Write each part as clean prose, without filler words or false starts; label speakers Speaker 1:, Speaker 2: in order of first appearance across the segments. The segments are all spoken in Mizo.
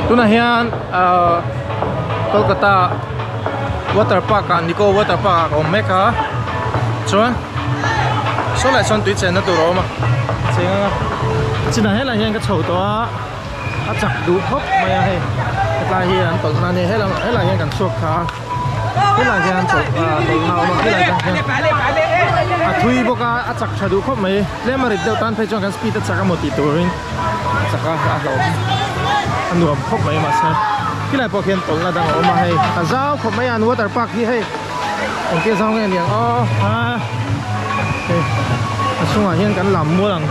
Speaker 1: Tunah hian ahh Kolkata water park ah Nico water park ah ka awm mek a chuan saw lai sawn tui chenna tur a awm a cheng anga chinah helai hian ka chho tawh a a chak duh khawp mai a hei hetlai hi an tawlh na a ni helai hian kan chhuak thla a. Helai hian chawlh ah tawlhna a awm a helai atang hian a thui bawk a a chak tha duh khawp mai tlem a rit deuh tan phei chuan kan speed a chak emaw tih turin a chak a a hlauhawm a nuam khawp mai mahse helai pawh khian tawlhna dang a awm a hei a zau khawp mai a an water park hi hei engtia zau nge niang aw a hei a chhungah hian kan lam mual ang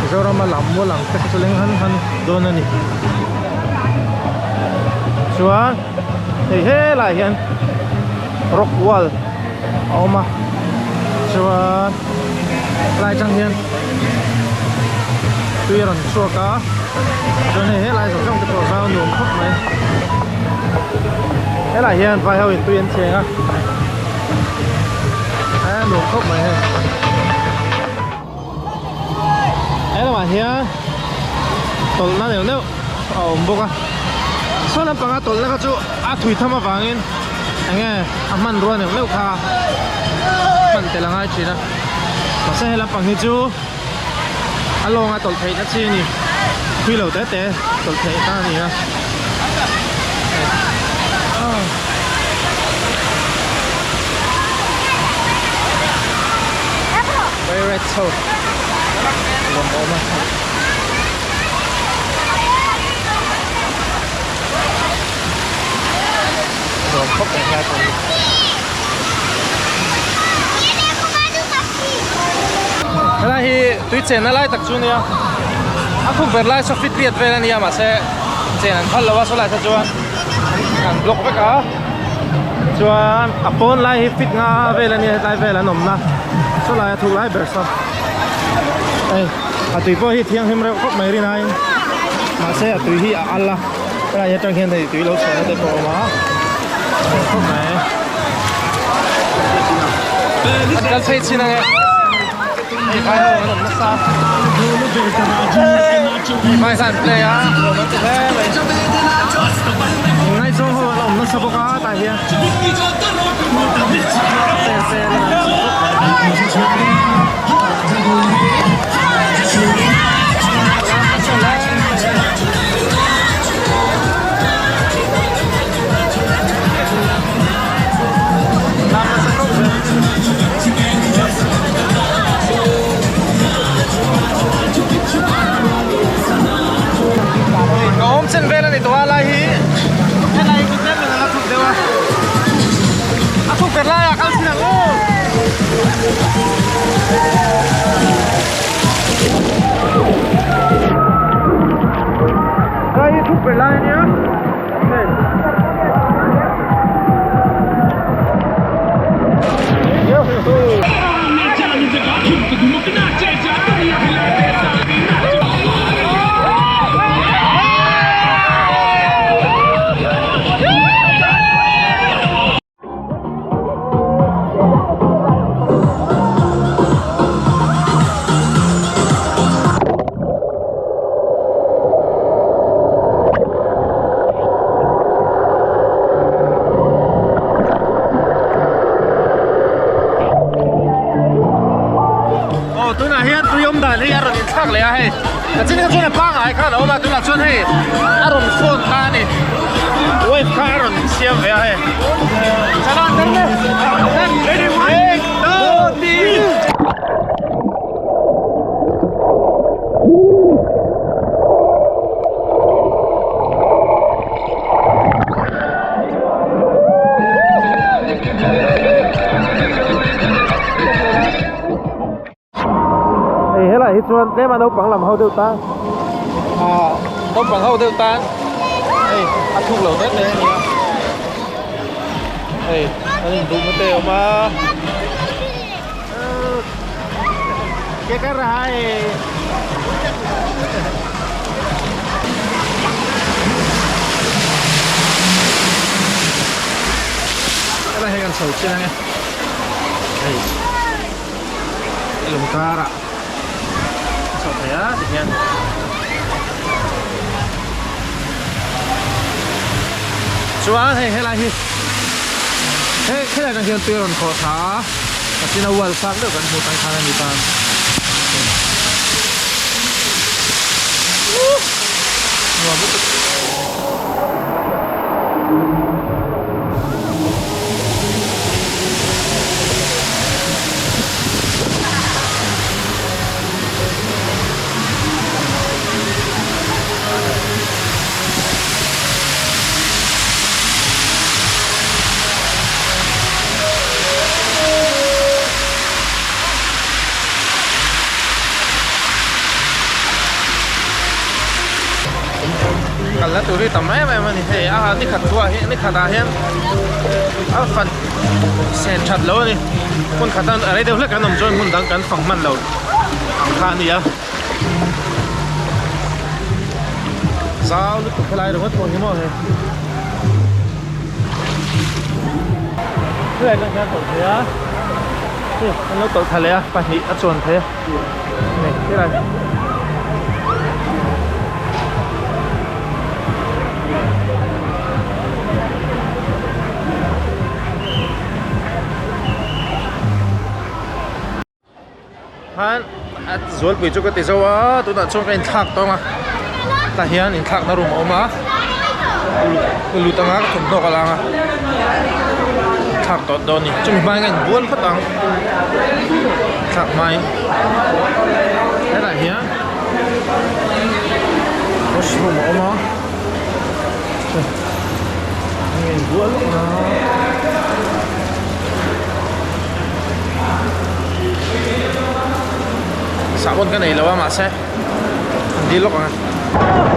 Speaker 1: Mizoram a lam mual ang te kha chu leng han han dawn a ni chuan. Hei helaiah hian rock wall a awm a chuan helai atang hian tui a rawn chhuak a chuan hei helai zawng zawng te pawh zau nuam khawp mai helaiah hian vai ho in tui an cheng a a nuam khawp mai hei he lamah hian tawlhna neuh neuh a awm bawk a saw lampanga tawlhna kha chu a thui tham avangin enge a hmanrua neuh neuh kha hman tel a ngai thin a mahse he lampang hi chu a lawnga tawlh theihna chi a ni thui lo te te tawlh theihna a ni a. Pirate ho lawm awm a nuam khawp mai helai pawh hi helai hi tui chenna lai tak chu a nia a khuk ber lai saw fit riat vel a nia mahse chen an phal lo a sawlai te chuan an block vek a chuan a pawn lai hi fit nga vel a nia hetlai vel an awmna sawlai a thuk lai ber saw hei a tui pawh hi thianghlim reuh khawp mai rin aiin mahse a tui hi a al a helai atang hian hei tui lo chhuahna te pawh a awm a nuam khawp mai an kal phei chin ang e hei vai ho an awm nasa hei vai hian an play a nuam an ti hle mai ngaizawng ho an awm nasa bawk a tah hian Ka awm chen vel a ni tawh a lai hi helai hi tlem in a la thuk deuh a a thuk ber laiah kal chin ang aw. Helai hi thuk ber lai a nia hei. Aw tunah hian tui awm dan hi a rawn inthlak leh a hei ka chin kha chuan a pangngai khan a awm a tunah chuan hei a rawn phone kha a ni wave kha a rawn siam ve a hei Hei helai hi chuan tlema naupang lam ho deuh tan ah naupang ho deuh tan hei a thuk lo det mai a ni a hei an inbukna te a awm a ke kar raha hai. Helai hi kan chho chiang ang e hei. Lung karah a chhoh thei a ti hian. Chuan hei helai hi he helai atang hian tui a rawn khawh thla a, a china wall sang deuh kan hmuh tang khan a ni ta. Nuam lutuk. Kalna tur hi tam em em a ni hei a ni khat thuah hi ni khatah hian a fan sen that lo a ni hmun khat a rei deuh hlek an awm chuan hmun dang kan fang hman lo ang kha a ni a. Zau lutuk helai ringawt pawh hi maw hei. Helai atang hian tawlh thei a hei an lo tawlh thla leh a pahnih a chuan thei a hei helai. Khan a zualpui chu ka ti zo a tunah chuan ka inthlak tawng a tah hian inthlakna room a awm a ka lut anga ka thawmhnaw ka lang a thlak tawh dawn a ni chumi hma hian ka inbual phawt ang thlak hmain hetah hian washroom a awm a ka inbual lawk a. Sahbawn ka nei lo a mahse an dil lawk ang a.